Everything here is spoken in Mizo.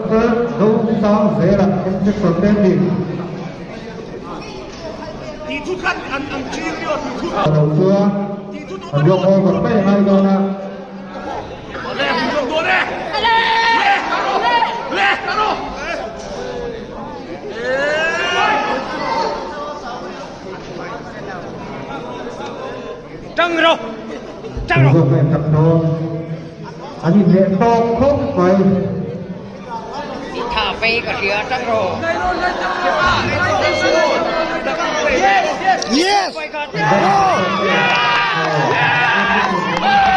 Zosangzela Inspector Pending. Lo chuan an walk over mai a ngai dawn a. Zawk a inchak dawn. An inhneh tawk khawp mai. Yes! Go!